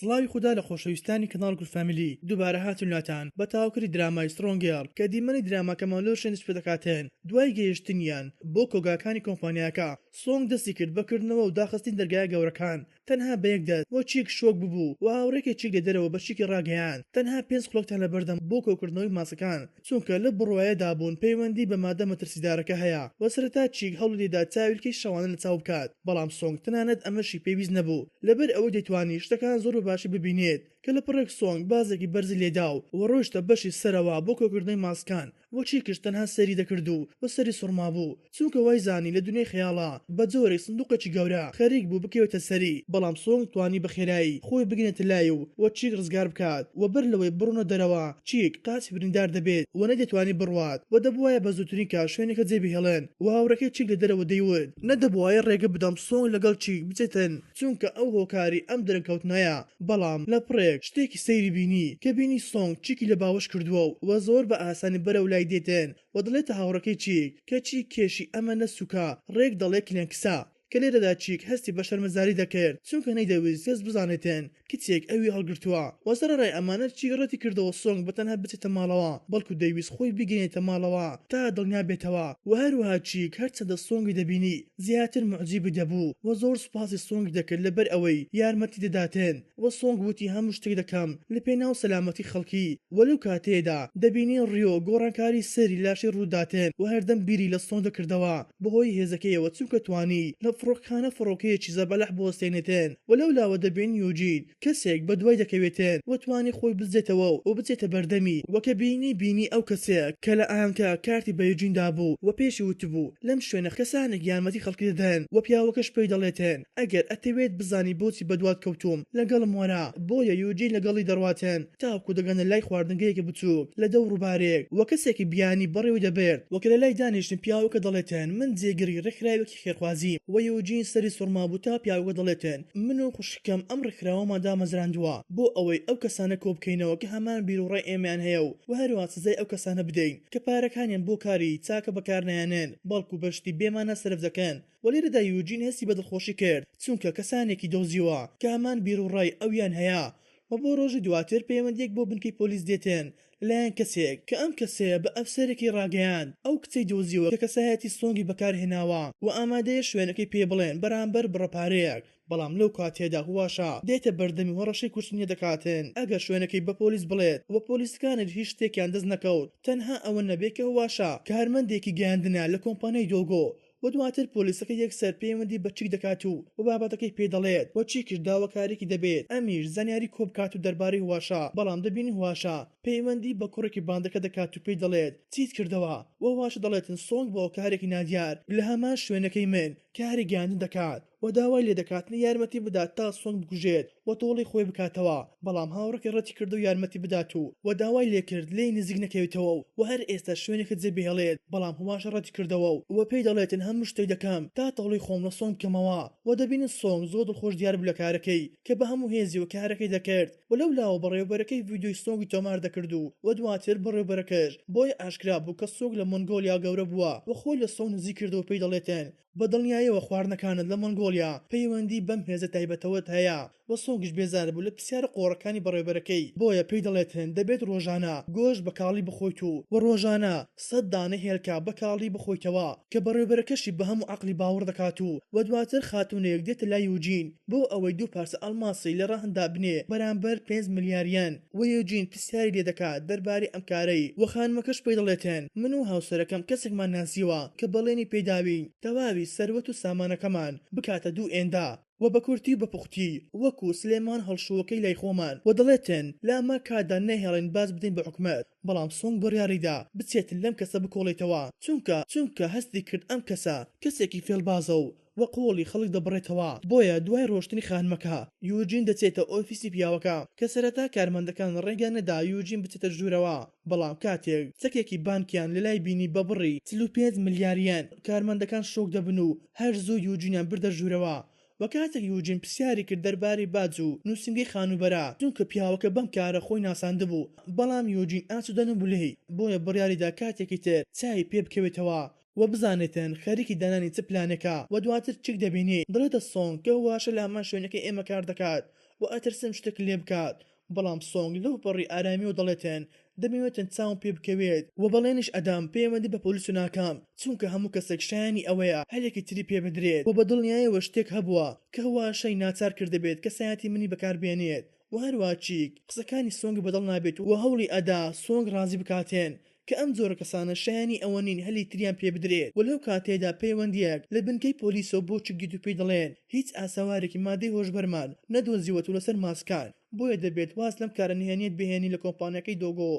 سڵاوی خودا لە خۆشەویستانی کەناڵ گول فامیلی دووبارە هاتین لاتان بە تەواوکەری درامای Strong Girl کە دیمەنی دراماکەمان لەو شوێنە دەست پێدەکاتن دوای گەیشتنیان بۆ کۆگاکانی کۆمپانیاکە سۆنگ دەستی کرد بە کردنەوە و داخستنی دەرگایە گەورەکان تەنها بە یەک دەست وە چیک شۆک ببوو و هاوڕێکەی چیک لە دەرەوە بە چیکی ڕاگەیاند تەنها پێنج خولەکتان لەبەردەم بۆ کۆکردنەوەی ماسکەکان چونکە لەو بڕوایەدا بوون پەیوەندی بە مادە مەترسیدارەکە هەیە و سەرەتا چیک هەوڵی دەدا چاویلکەی شەوانە لە چاو بکات بەڵام سۆنگ تەنانەت ئەمەشی پێویست نەبوو لەبەر ئەوەی دەیتوانی شتەکان زۆر بە باشی ببینێت کە لە پڕێک سۆنگ بازێکی بەرزی لێدا و ڕۆیشتە بەشی سەرەوە بۆ کۆکردنەوەی ماسکان و چیکش تەنها سەیری دەکرد و و سەری سوڕمابوو چونکە وای زانی لە دونیای خەیاڵە بە جۆرێک سندوقێکی گەورە خەریک بوو بکەوێتە سەری بەڵام سۆنگ توانی بە خێرایی خۆی بگەنێتە لای و و چیک ڕزگار بکات و بەر لەوەی بڕۆنە دەرەوە چیک قاچی بریندار دەبێت و نەیدەتوانی بڕوات و دەبوایە بە زووترین کات شوێنەکە جێ بهێڵن و هاوڕێکەی چیک لە دەرەوە دەیوت نەدەبوایە ڕێگە بدەم سۆنگ لەگەڵ چیک بچێتن چونکە ئەو هۆکاری ئەم درەنگکەوتنەیە، بەڵام لە پڕێک شتێکی سەیری بینی کە بینی سۆنگ چیکی لە باوەش کردووە و زۆر بە ئاسانی بەرەو لای دێتن و دەڵێتە هاوڕێکەی چیک کە چیک کێشی ئەمە نە سوکە ڕێک دەڵێ کلێنکسە کە لێرەدا چیک هەستی بە شەرمەزاری دەکرد چونکە نەیدەویست کەس بزانێتن کچێک ئەوی هەڵگرتووە و سەرەڕای ئەمانە چیک ڕەتی کردەوە سۆنگ بە تەنها بچێتە ماڵەوە بەڵکو دەیویست خۆی بیگەیەنێتە ماڵەوە تا دڵنیا بێتەوە و هەروەها چیک هەرچەندە سۆنگی دەبینی زیاتر موعجیبی دەبوو و زۆر سوپاسی سۆنگی دەکرد لەبەر ئەوەی یارمەتی دەداتن و سۆنگ وتی هەموو شتێک دەکەم لە پێناو سەلامەتی خەڵکی و لەو کاتەیەدا دەبینین ڕیۆ گۆڕانکاری سەیری لاشەی ڕووداتن و هەردەم بیری لە سۆنگ دەکردەوە بەهۆی هێزەکەیەوە چونکە توانی لە فڕۆکخانە فڕۆکەیەکی زەبەلاح بوەستێنێتن و لەو لاوە دەبینین یوجین کەسێک بەدوای دەکەوێتن و توانی خۆی بدزێتەوە و بچێتە بەردەمی و کە بینی بینی ئەو کەسەیە کە لە ئانکە کارتی بە یوجین دابوو و پێشی وتبوو لەم شوێنە کەسانێک یارمەتی خەڵکی دەدەن و پیاوەکەش پێی دەڵێتن ئەگەر ئەتەوێت بزانی بۆچی بەدوات کەوتووم لەگەڵم وەرە بۆیە یوجین لەگەڵی دەڕواتن تاوەکو دەگەنە لای خواردنگەیەکی بچووک لە دەو ڕووبارێک و کەسێکی بیانی بەڕێوەی دەبرد و کە لەلای دانیشتن پیاوەکە دەڵێتن من جێگری ڕێکخراوێکی خێرخوازیم و یوجین سەری سوڕمابوو تا پیاوەکە دەڵێتن من و خوشکەکەم ئەم ڕێکخراوەمان دامەزراندووە بۆ ئەوەی ئەو کەسانە کۆبکەینەوە کە هەمان بیروڕای ئێمەیان هەیە و هەروەها سزای ئەو کەسانە بدەین کە پارەکانیان بۆ کاری چاکە بەکارنایەنن بەڵکو بە شتی بێمانا سەرف دەکەن و لێرەدا یوجین هەستی بە دڵخۆشی کرد چونکە کەسانێکی دۆزیوە کە هەمان بیروڕای ئەویان هەیە و بۆ ڕۆژی دواتر پەیوەندیەک بۆ بنکەی پۆلیس دێتن لەلایەن کەسێک کە ئەم کەسەیە بە ئەفسەرێکی ڕاگەیاند ئەو کچەی دۆزیوە کە کەسایەتی سۆنگی بەکارهێناوە و ئامادەیە شوێنەکەی پێ بڵێن بەرامبەر بڕە پارەیەک بەڵام لەو کاتەیەدا هواشا دێتە بەردەمی و هەڕەشەی کوشتنی لێدەکاتن ئەگەر شوێنەکەی بە پۆلیس بڵێت و پۆلیسەکانیش هیچ شتێکیان دەست نەکەوت تەنها ئەوە نەبێت کە هواشا کارمەندێکی گەیاندنە لە کۆمپانیای دۆگۆ و دواتر پۆلیسەکە یەکسەر پەیوەندی بە چیک دەکات و و بابەتەکەی پێ دەڵێت و چیکیش داواکاریەکی دەبێت ئەمیش زانیاری کۆبکات و دەربارەی هواشا بەڵام دەبینین هواشا پەیوەندی بە کوڕێکی باندەکە دەکات و پێی دەڵێت چیت کردەوە و هواشا دەڵێتن سۆنگ بە هۆکارێکی نادیار لە هەمان شوێنەکەی من کاری گەیاندن دەکات و داوای لێدەکات یارمەتی بدات تا سۆنگ بکوژێت و تۆڵەی خۆی بکاتەوە بەڵام هاوڕێکەی ڕەتی کردەوە یارمەتی بدات و و داوای لێکرد لێی نزیک نەکەوێتەوە و هەر ئێستا شوێنەکە جێ بهێڵێت بەڵام هواشا ڕەتی کردەوە و پێی دەڵێتن هەموو شتێک دەکەم تا تۆڵەی خۆم لە سۆنگ بکەمەوە و دەبینن سۆنگ زۆر دڵخۆش دیار بوو لە کارەکەی کە بە هەموو هێزیەوە کارەکەی دەکرد و لەو لاوە بەڕێوەبەرەکەی ڤیدیۆی سۆنگی تۆمار دەکرد و و دواتر بەڕێوەبەرەکەش بۆی ئاشکرا بوو کە سۆنگ لە مۆنگۆلیا گەورە بووە و خۆی لە سۆنگ نزیک کردەوە پێی دەڵێتن بە دڵنیایەوە خواردنەکانت لە مۆنگۆلیا پەیوەندی بەم هێزە تایبەتەوەت هەیە و سۆنگیش بێزار بوو لە پرسیارە قۆڕەکانی بەڕێوەبەرەکەی بۆیە پێی دەڵێتن دەبێت ڕۆژانە گۆشت بە کاڵی بخۆیت و و ڕۆژانە سەت دانە هێلکە بە کاڵی بخۆیتەوە کە بەڕێوەبەرەکەشی بە هەموو عەقڵی باوەڕ دەکات و و دواتر خاتوونێک دێتە لای یوجین بۆ ئەوەی دوو پارچە ئەڵماسی لە ڕەهندا بنێ بەرامبەر 5 ملیار یەن و یوجین پرسیاری لێ دەکات دەربارەی ئەم کارەی و خانمەکەش پێی دەڵێتن من و هاوسەرەکەم کەسێکمان ناسیوە کە بەڵێنی پێداوین تەواوی سەروەت و سامانەکەمان بکاتە دوو ئێندە و بە کورتی و بە پوختی وەکو سلێمان هەڵشووەکەی لای خۆمان و دەڵێتن لە ئەمە کاتدا نەهێڵین باج بدەین بە حکومەت بەڵام سۆنگ بڕیاریدا بچێت لەم کەسە بکۆڵێتەوە چونکە چونکە هەستی کرد ئەم کەسە کەسێکی فێڵبازە و و قۆڵی خەڵک دەبڕێتەوە، بۆیە دوای ڕۆشتنی خانمەکە، یوجین دەچێتە ئۆفیسی پیاوەکە، کە سەرەتا کارمەندەکان ڕێگەیان نەدا یوجین بچێتە ژوورەوە، بەڵام کاتێک چەکێکی بانکیان لەلای بینی بە بڕی 45 ملیار یەن، کارمەندەکان شۆک دەبن و هەر زوو یوجینیان بردە ژوورەوە و کاتێک یوجین پرسیاری کرد دەربارەی باج و نووسینگەی خانووبەرە، چونکە پیاوەکە بەم کارە خۆی ناساندبوو، بەڵام یوجین ئاسوودە نەبوو لێی، بۆیە بڕیاریدا کاتێکی تر چاوی پێ بکەوێتەوە. و بزانێتن خەریکی دانانی چ پلانێکە و دواتر چیک دەبینی دەڵێتە سۆنگ کە هواشە لە هەمان شوێنەکەی ئێمە کار دەکات. و ئەترسم شتێک لێ بکات بەڵام سۆنگ لەو پەڕی ئارامیەوە دەڵێتن دەمەوێتن چاوم پێ بکەوێت وە بەڵێنیش ئەدەم پەیوەندی بە پۆلیس ناکەم چونکە هەموو کەسێک شایەنی ئەوەیە هەلێکی تری پێ بدرێت وە بە دڵنیایەوە شتێک هەبووە کە هواشەی ناچار کردبێت کەسایەتی منی بەکار بێنێت وە هەروا چیک قسەکانی سۆنگ بەدڵ نابێت و هەوڵی ئەدا سۆنگ ڕازی بکاتن کە ئەم جۆرە کەسانە شایەنی ئەوە نین هەلی تریان پێ بدرێت وە لەو کاتەیدا پەیوەندیەک لە بنکەی پۆلیسەوە بۆ چیک دیت و پێی دەڵێن هیچ ئاسەوارێکی مادەی هۆشبەرمان نەدۆزیوەتەوە لەسەر ماسکان بۆیە دەبێت واز لەم کارە نهێنیەت بهێنی لە کۆمپانیاکەی دۆگۆ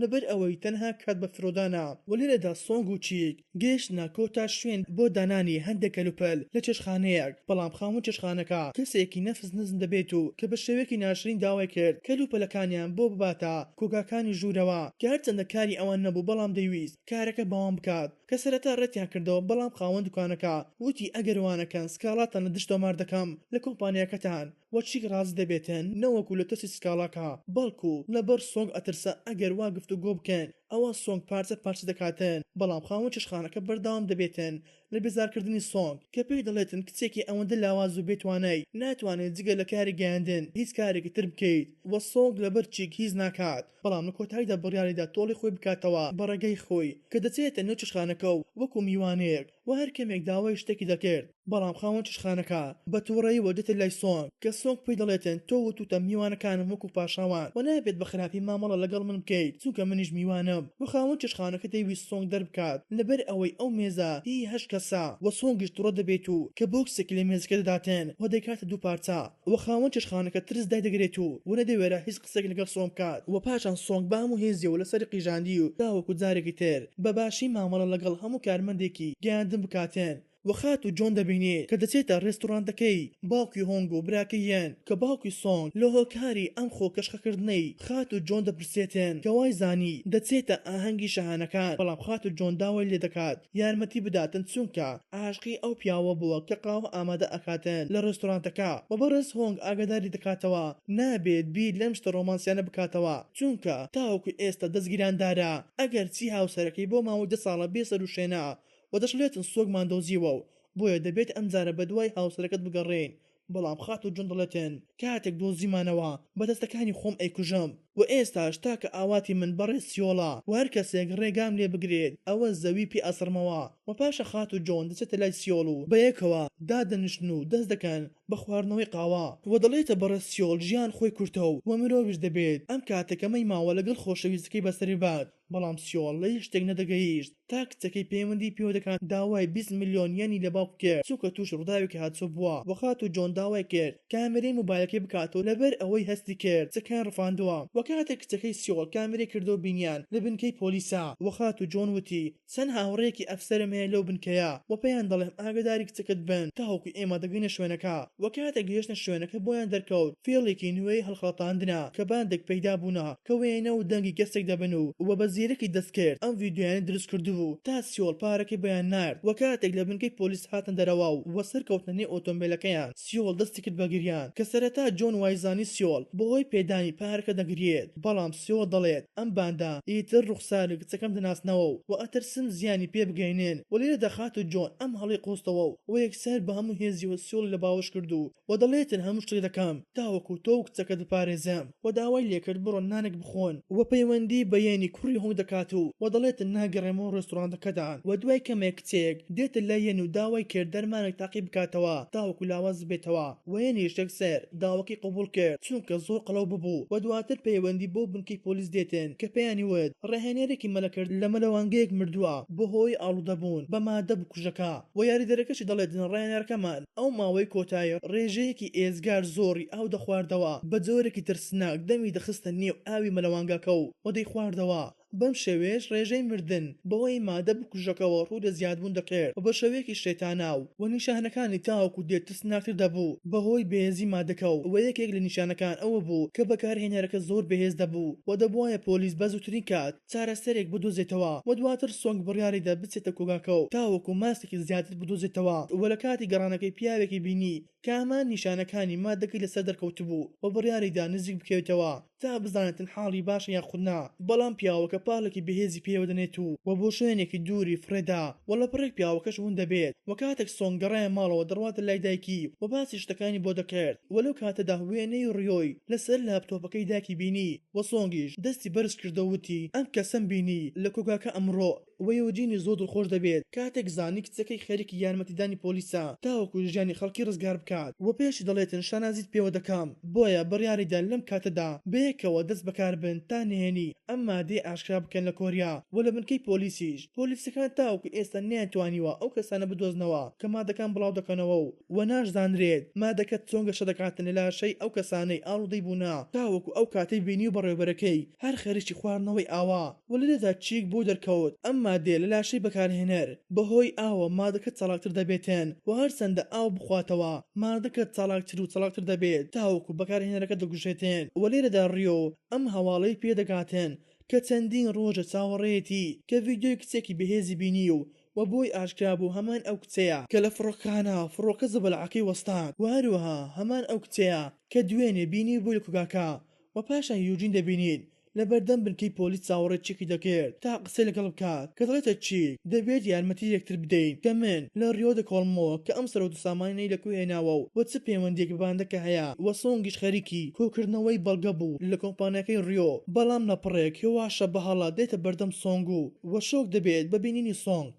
لەبەر ئەوەی تەنها کات بە فرۆدانە. وە لێرەدا سۆنگ و چیک گەیشتنە کۆتا شوێن بۆ دانانی هەندێک کەلوپەل لە چێشتخانەیەک، بەڵام خاوەن چێشتخانەکە کەسێکی نەفس نزم دەبێت و کە بە شێوەیەکی ناشرین داوای کرد کەلوپەلەکانیان بۆ بباتە کۆگاکانی ژوورەوە کە هەرچەندە کاری ئەوان نەبوو بەڵام دەیویست کارەکە بەوان بکات کە سەرەتا رەتیان کردەوە بەڵام خاوەن دوکانەکە وتی ئەگەر وانەکەن سکاڵاتان لە دژ تۆمار دەکەم لە کۆمپانیاکەتان. وە چیک ڕازی دەبێتن نەوەکو لە ترسی سکاڵاکە بەڵکو لەبەر سۆنگ ئەترسا ئەگەر وا گفتوگۆ بکەن ئەوا سۆنگ پارچە پارچە دەکاتن بەڵام خاوەن چێشتخانەکە بەردەوام دەبێتن لە بێزارکردنی سۆنگ کە پێی دەڵێتن کچێکی ئەوەندە لاواز و بێ توانای ناتوانێت جگە لە کاری گەیاندن هیچ کارێکی تر بکەیت وە سۆنگ لەبەر چیک هیچ ناکات بەڵام لە کۆتاییدا بڕیاریدا تۆڵەی خۆی بکاتەوە بە ڕێگەی خۆی کە دەچێتە نێو چێشتخانەکە و وەکو میوانێک و هەر کەمێک داوای شتێکی دەکرد بەڵام خاوەن چێشتخانەکە بە توڕەییەوە دێتە لای سۆنگ کە سۆنگ پێی دەڵێتن تۆ وتوتە میوانەکانم وەکو پاشاوان و نابێت بە خراپی مامەڵە لەگەڵ من بکەیت چونکە منیش میوانم و خاوەن چێشتخانەکە دەیویست سۆنگ دەربکات لەبەر ئەوەی ئەو مێزە هی هەشت کەسە و سۆنگیش توڕە دەبێت و کە بۆکسێکی لە مێزەکە دەداتن و دەیکاتە دوو پارچە و خاوەن چێشتخانەکە ترس دایدەگرێت و و نەدەوێرا هیچ قسەیەک لەگەڵ سۆنگ بکات و پاشان سۆنگ بە هەموو هێزیەوە لەسەری قیژاندی و تاوەکو جارێکی تر بە باشی مامەڵە لەگەڵ هەموو کارمەندێکی گەیاندن بکاتن و خاتوو جۆن دەبینێت کە دەچێتە ڕێستوڕانتەکەی باوکی هۆنگ و براکەی یەن کە باوکی سۆنگ لە هۆکاری ئەم خۆ کەشخەکردنەی خاتوو جۆن دەپرسێتن کە وای زانی دەچێتە ئاهەنگی شاهانەکان بەڵام خاتوو جۆن داوای لێدەکات یارمەتی بداتن چونکە عاشقی ئەو پیاوە بووە کە قاوە ئامادە ئەکاتن لە ڕێستۆرانتەکە وە بەڕێز هۆنگ ئاگاداری دەکاتەوە نابێت بیر لەم شتە ڕۆمانسیانە بکاتەوە چونکە تاوەکو ئێستا دەستگیراندارە ئەگەر چی هاوسەرەکەی بۆ ماوەی دە ساڵە بێ سەروشوێنە وە دەشڵێتن سۆگمان دۆزیوە و بۆیە دەبێت ئەمجارە بەدوای هاوسەرەکەت بگەڕێین بەڵام خاتوو جون دەڵێتن کاتێک دۆزیمانەوە بە دەستەکانی خۆم ئەیکوژم و ئێستاش تاکە ئاواتی من بەڕێز سیۆڵە و هەر کەسێک ڕێگام لێ بگرێت ئەوە زەوی پێ ئەسڕمەوە و پاشا خاتوو جۆن دەچێتە لای سیۆڵ و بەیەکەوە دادەنیشن و دەست دەکەن بە خواردنەوەی قاوە و دەڵێتە بەڕێز سیۆڵ ژیان خۆی کورتە و مرۆڤیش دەبێت ئەم کاتە کەمەی ماوە لەگەڵ خۆشەویستەکەی بەسەری بات. بەڵام سیۆڵ لە هیچ شتێک نەدەگەیشت تا کچەکەی پەیوەندی پێوە دەکات داوای 20 ملیۆن یەنی لە باوکی کرد چونکە تووشی ڕووداوێکی هاتوچۆ بووە وە خاتوو جۆن داوای کرد کامێرەی مۆبایلەکەی بکاتەوە لەبەر ئەوەی هەستی کرد کچەکەیان ڕفاندووە وە کاتێک کچەکەی سیۆڵ کامێرەی کردەوە بینیان لە بنکەی پۆلیسە وە خاتوو جۆن وتی چەند هاوڕێیەکی ئەفسەرم هەیە لەو بنکەیە وە پێیان دەڵێم ئاگاداری کچەکەت بن تاوەکو ئێمە دەگەینە شوێنەکە وە کاتێک گەیشتنە شوێنەکە بۆیان دەرکەوت فێڵێکی نوێی هەڵخەڵەتاندنە کە باندێک پەیدا بوونە کە وێنە و دەنگی کەسێک دەبن و وە بە زیرەکی دەستکرد ئەم ڤیدیۆیانەی دروست کردبوو تا سیۆڵ پارەکەی بۆیان نارد وە کاتێک لە بنکەی پۆلیس هاتنە دەرەوە و وە سەرکەوتنە نێو ئۆتۆمبێلەکەیان سیۆڵ دەستی کرد بە گریان کە سەرەتا جۆن وایزانی سیۆڵ بەهۆی پێدانی پارەکە دەگریێت بەڵام سیۆڵ دەڵێت ئەم باندە ئیتر ڕوخساری کچەکەم دەناسنەوە و ئەترسم زیانی پێ بگەینن و لێرەدا خاتوو جۆن ئەم هەڵەی قۆستەوە و یەکسەر بە هەموو هێزیەوە سیۆڵی لە باوەش کرد و و دەڵێتن هەموو شتێک دەکەم تاوەکو تۆ و کچەکەت بپارێزم و داوای لێکرد بڕۆن نانێک بخۆن و پەیوەندی بە یەنی کوڕی هۆنگ دەکات و و دەڵێتن ناگەڕێمەوە ڕێستوراندەکەتان و دوای کەمێک کچێک دێتە لای یەن و داوای کرد دەرمانێک تاقی بکاتەوە تاوەکو لاواز ببێتەوە و یەنیش یەکسەر داواکەی قبوڵ کرد چونکە زۆر قەڵەو ببوو و دواتر پەیوەندی بەو بنکەی پۆلیس دێتن کە پێیانی وت ڕاهێنەرێکی مەلەکرد لە مەلەوانگەیەک مردووە بەهۆی ئاڵودەبوون بە مادە بکوژەکە و یاریدەرەکەشی دەڵێتن ڕاهێنەرەکەمان ئەو ماوەی کۆتایی ڕێژەیەکی ئێجگار زۆری ئاو دەخواردەوە بە جۆرێکی ترسناک دەمی دەخستە نێو ئاوی مەلەوانگەکە و دەیخواردەوە بەم شێوەیەش ڕێژەی مردن بەهۆی مادە بکوژەکەوە ڕوو لە زیادبوون دەکرد و بە شێوەیەکی شێتانە و نیشانەکانی تاوەکو دێت ترسناکتر دەبوو بەهۆی بەهێزی مادەکە و یەکێک لە نیشانەکان ئەوە بوو کە بەکارهێنەرەکە زۆر بەهێز دەبوو و دەبوایە پۆلیس بە زووترین کات چارەسەرێک بدۆزێتەوە و دواتر سۆنگ بڕیاریدا بچێتە کۆگاکە و تاوەکو ماسکێکی زیاتر بدۆزێتەوە و لە کاتی گەڕانەکەی پیاوێکی بینی کە هەمان نیشانەکانی مادەکەی لەسەر دەرکەوتبوو و بڕیاریدا نزیک بکەوێتەوە. تا بزانێتن حاڵی باشە یاخود نا، بەڵام پیاوەکە پاڵێکی بەهێزی پێوە دەنێت و وە بۆ شوێنێکی دووری فڕێدا وە لەپڕێک پیاوەکەش ون دەبێت وە کاتێک سۆنگ گەڕایە ماڵەوە دەڕواتە لای دایکی وە باسی شتەکانی بۆ دەکرد وە لەو کاتەدا وێنەی ڕیۆی لەسەر لاپتۆپەکەی دایکی بینی وە سۆنگیش دەستی بەرز کردەوە وتی ئەم کەسەم بینی لە کۆگاکە ئەمڕۆ. وە یۆجینی زۆر دڵخۆش دەبێت کاتێک زانی کچەکەی خەریکی یارمەتیدانی پۆلیسە تاوەکو ژیانی خەڵکی ڕزگار بکات وە پێشی دەڵێتن شانازیت پێوە دەکەم بۆیە بڕیاریدا لەم کاتەدا بەیەکەوە دەست بەکار بن تا نهێنی ئەم مادەیە ئاشکرا بکەن لە کۆریا وە لە بنکەی پۆلیسیش پۆلیسەکان تاوەکو ئێستا نەیانتوانیوە ئەو کەسانە بدۆزنەوە کە مادەکان بڵاو دەکەنەوە و وە ناشزانرێت مادەکە چۆن گەشە دەکاتن لە لاشەی ئەو کەسانەی ئاڵودەی بوونە تاوەکو ئەو کاتەی بینی و بەڕێوەبەرەکەی هەر خەریکی خواردنەوەی ئاوە وە لێرەدا چیک بۆی دەرکەوت ئەم مادەیە لە لاشەی بەکارهێنەر بەهۆی ئاوە مادەکە چالاکتر دەبێتن وە هەرچەندە ئاو بخواتەوە مادەکە چالاکتر و چالاکتر دەبێت تاوەکو بەکارهێنەرەکە دەکوژێتن وە لێرەدا ڕیۆ ئەم هەواڵەی پێدەگاتن کە چەندین ڕۆژە چاوەڕێیەتی کە ڤیدیۆی کچێکی بەهێزی بینی و وە بۆی ئاشکرا بوو هەمان ئەو کچەیە کە لە فڕۆکەخانە فڕۆکە زەبەلاحەکەی وەستاند وە هەروەها هەمان ئەو کچەیە کە دوێنێ بینیبووی لە کۆگاکە وە پاشان یوجین دەبینیت لەبەردەم بنکەی پۆلیس چاوەڕێی چیکی دەکرد تا قسەی لەگەڵ بکات کە دەڵێتە چیک دەبێت یارمەتی یەکتر بدەین کە من لە ڕیۆ دەکۆڵمەوە کە ئەم سەرەوت و سامانەی لە کوێ هێناوە و وە چ پەیوەندیەک بە باندەکە هەیە وە سۆنگیش خەریکی کۆکردنەوەی بەڵگە بوو لە کۆمپانیاکەی ڕیۆ بەڵام لەپڕێک هێواشە بە هەڵە دێتە بەردەم سۆنگ و وە شۆک دەبێت بە بینینی سۆنگ.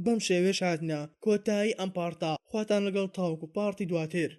بەم شێوەیەش هاتینە کۆتایی ئەم part ە خواتان لەگەڵ تاوەکو part ی دواتر.